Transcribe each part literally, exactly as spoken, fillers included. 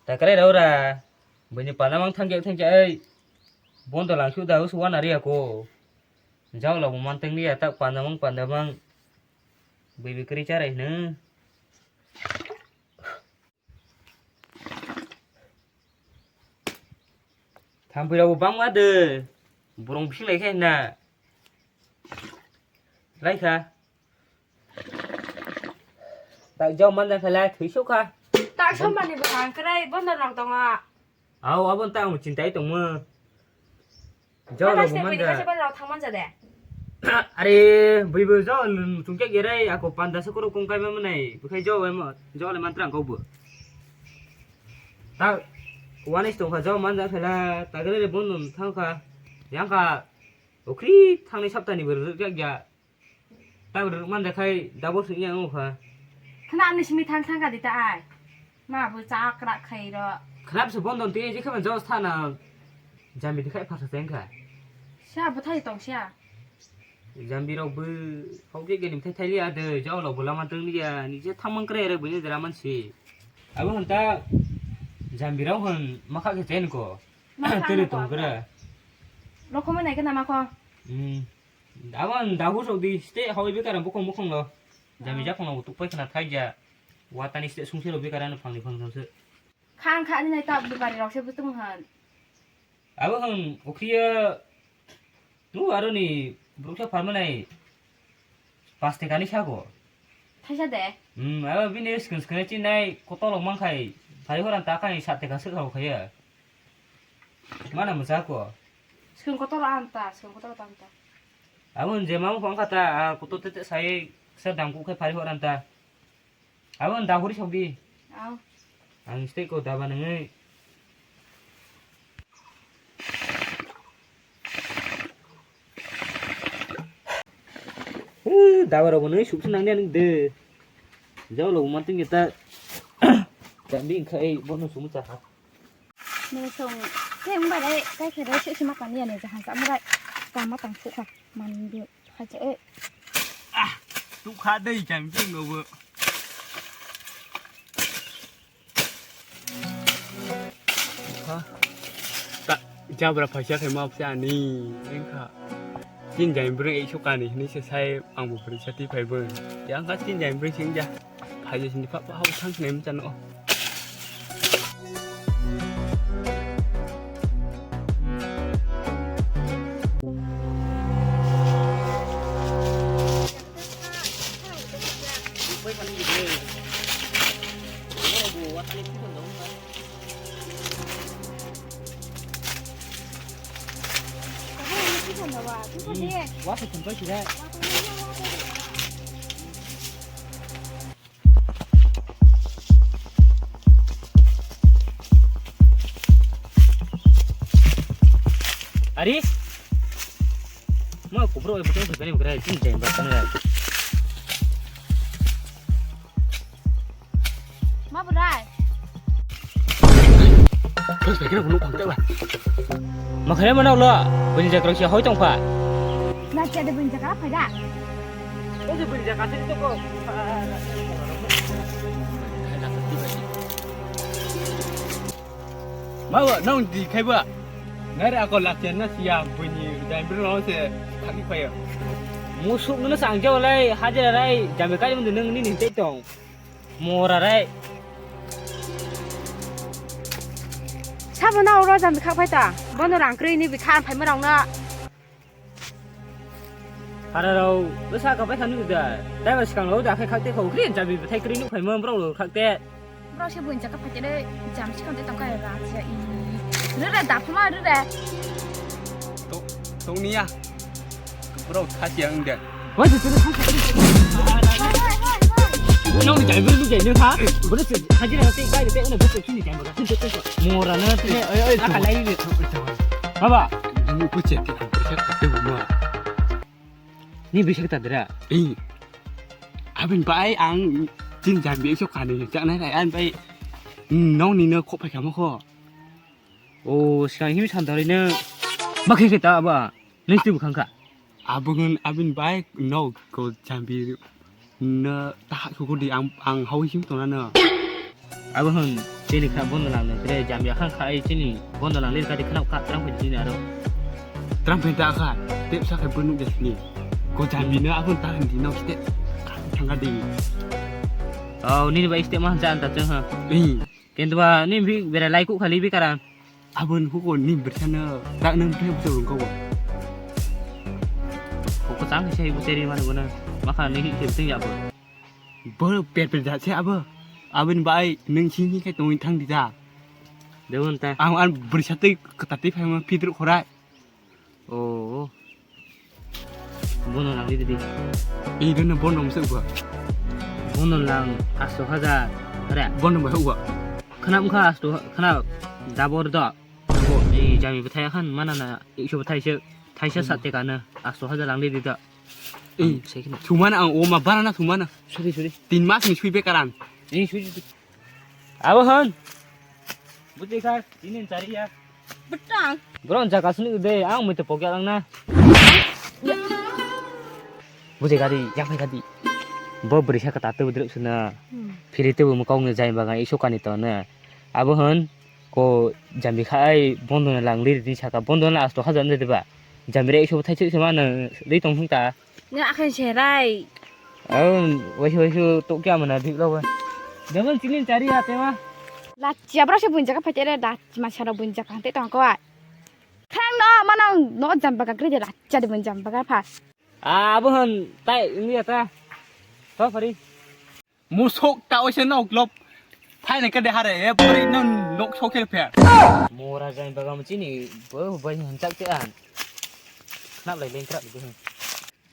Takrai rao ra. Bini panamang thangja thangja ei. Bondo langsu da usu wana ria ko. Jao lo man teng ria tak panamang panamang. Bui bui kri charai ne. Thampui rao bangma de. Burung bising lai khe na. Lai kha. Tak jao man jang khala thwi sok kha. Tak samani bwkhang kwrwi bondo rok tongo. Au, abon ta ang chintai tongmo. Jao lo man da. Kaisa bondo rok thang man ja de. Are, bui bo jao chung kya gerai ako panda sokoro kong kai ma manai. Bukhai jao ma, jao le mantra kau bo. Ta wanis tong kha jao man jang khala ta gele bondo thang kha. Yang kha okri thangni saptani bo rwk ya. Tabuk rwk man da khai double swk ya wngkha. Khna ani simi thang thang ka di ta ai. Ma bo cha krak khai ro. Khlap se bondo twi je khama jos thana. Jambi de khai phasa teng kha. Sa bo thai tong sia. Jambi rok bo hok je geni thai thai li ade jao lo bola ma tong li ya ni je thang mang kre re bo ni jera man si. Abo hwn ta jambi rok hwn ma kha khe chen ko. Ma kha tere tong kra. Lokho ma nai khe na ma kho. Hmm. Abo ang dahu sok di, site hoi bikar ang bokong bokong lo. Jami jakhong lo tuk pai khna thai ja. Watani site sungse lo bikar ano phangni phang sungse. Khang kha ni nai ta bikari rok se butung han. Abo hwn ukhiya tu aro ni bruksa pharma nai pas tekani sago. Thaisa de. Hmm, abo bini skun skun chinai kotol mang khai phai horan ta khai sat teka sik hau khaya. Mana mwchako? Swkang kotor anta, swkang kotor anta. Abon je mamu phone khata, a kotor tete sai sa dangku khe phari hor anta. Abon dahuri sokdi. Au. Ang stay ko daba nangni. Eh, daba rok nangni sukse nangni ani de. Jao lo manting kita. Jambi khai bono sumu chakha. Nung song, tei wng bai rai, kai khe rai, sui sima kani ya ni jahan sa murai, kama tang sukha, man di, haja e. Ah, tukha dei jang jing no bo. Ha, ta, jabra phaisa khe ma phaisa ani, engkha. Tin jai bwrwi ei sukani hinwi se sai ang bo bwrwi sa twi phai bo. Yang kha tin jai bwrwi sing ja. Phai je sini pha pha hau thang sinai mchano. Ari? Ma kubro e butang butang butang tin jai butang ya. Ma burai. Terus bagi aku lupa tak lah. Makanya mana lo? Bini jakrok si hoi tong pha. Na tiada bini jakra pha da. Terus bini jakra sini tu ko. Mawa nong di khaiba. Nare ako lakyan na siya bini jambir no se khaki phaya. Musuk no sang jawlai hajira rai jambe kali mun nung ni ni tei tong. Mora rai. Sabo na oro jambe khak phai ta. Bono rang krei ni bi khan phai ma rong na. Hararao bwsa kapai kha nukda. Taiba swkang lo da khai khakte kho kri jabi bwthai kri nuk phaima borok lo khakte. Borok se buin jaka phaite jam swkang te tongkai ra se. Rere da phuma rere. To tongniya. Borok khasi ang de. Wai se tene khasi. Nong jai bru jai ne kha. Bru se hajira te kai te ne bru se chini jai ba. Mora na te. Oi oi. Aka lai ni. Baba. Ni kuche te. Ni bisa kita dera. Eh. Abin bai ang tin jambi so kani chaknai rai an bai. Nong ni no kho phai kamo kho. O sikang him san dori no. Ma khe khe ta ba. Nesti bukhang kha. Abun abin bai no ko jambi no ta ko di ang ang hau him to na no. Abo hwn Chini kha bondo lang nang kre, jamya khang kha ai chini bondo lang lir kadi khna kha trang phai chini aro. Trang phai ta kha, tep sa khai bono jasni. Ko jambi no abon ta hindi no kite thang ka di. Oh, nini bai step ma jan ta chang ha. Ih. Kento ba ni bi bera lai ku khali bi karan. Abon huko ni bersa no tak nang phai bujo rung ko. Ko ko chang sai bu seri mana bona. Makha ni hi khe ting ya bo. Bo per per jat se abo. Aboni bai nwng sing sing khai tongwi thang di da. Dewon ta. Ang an bwrwi satwi kwtatwi phaima pidruk khorai. Oh. Bono lang di di. Ei dono bono mse uba. Bono lang asto hajar. Re. Bono bai uba. Khana mkha asto khana dabor do. Ei jami bwthai khan mana na ekso bwthai se thaisa sat tekana asto hajar lang di di da. Ei, ang sai kheno. Thumana ang o ma barana thumana. Suri, suri. Tin mas ni sui bekaran. Ei, suri, suri. Abo hon. Buti kha, tinin chari ya. Betang. Bro, jaga sini de, ang mui te pokya lang na. Buti kadi, yang kadi. Bo beri sa kata tu bedruk suna. Hmm. Phiri tu mukau nge jai bagan isu kani to na. Abo hon. Ko jambi kha ai bondo na lang lir di saka bondo na asto hajar de ba. Jambi re isu thai chuk sama na ri tong hung ta. Nga akhan serai. Au, waisu waisu to kya mana dik lo ba. Double chilin chari ate ma. Lachia bra se bunjaka phatere lachima sara bunjaka hante tong ko ai. Khang no manang no jamba ka gre de lachia de bunjamba ka pha. Ah, abo hon tai ni ata. To phari. Musuk ta oise nok lop. Phaina kede hare, e bori no nok sok khe phe. Mora jai bagam chini, bo bai hon chak te an. Khnap lai leng khrap bo.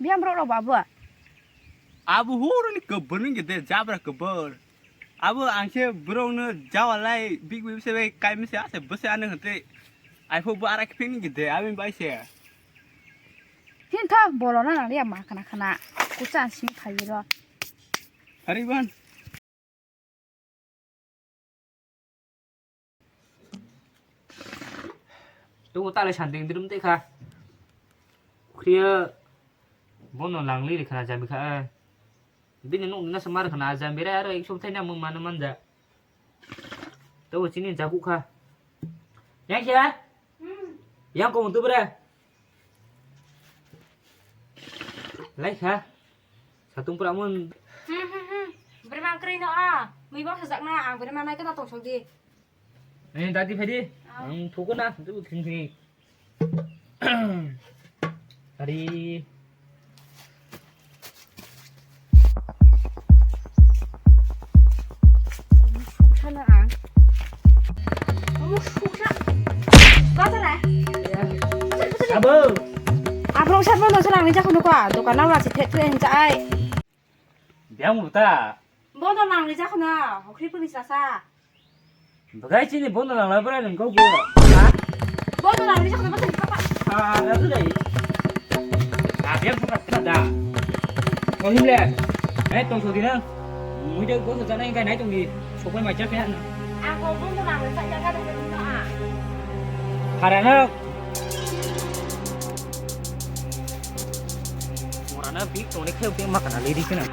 Biam rok rok ba bo. Abo horo ni kebor ni gede jabra kebor. Abo ang se borok no jawa lai big big se bai kai mi se ase bo se ano hante. Ai pho bo ara khe ni gede, abo bai se. Hin tho, bolo na nang ya ma khana khana. Kusa sing phayi ro. Ari ban. Tu ta le sanding drum te kha. Khriya bono langli ri khana jami kha. Bini nuk na samar khana jami ra aro ek sum thai na mung mano manja. Tabo chini jaku kha. Yang khe? Hmm. Yang ko mutu bre. Lai kha. Satung pura mun. Hmm, hmm, hmm. Bre mang kri no a. Mui bang sajak na ang bre mang nai kana tong song di. Eh, dadi phai di. Ah. Ang thuku na, tu thing thing. Hari. Suksa na ang. Kamu suksa. Kau tu na? Abo. Abo sar mo no sar ang ni jaku no kwa. Dokan na wala si thet thet henca ai. Biang uta. Bondo nang ni jaku na. Hokri puni sasa. Bagai chini bondo nang la bra nang kau bo. Ha? Bondo nang ni jaku na bata kapa. Ah, na tu dai. Ah, biang buka kena da. Kau him le. Eh, tong sodi na. Mui dek bondo jana ingkai nai tong di. Sopai mai chak ya na. Ako bondo nang ni jaku na. Harana. Morana bi tong ni khe bi makana le di kena.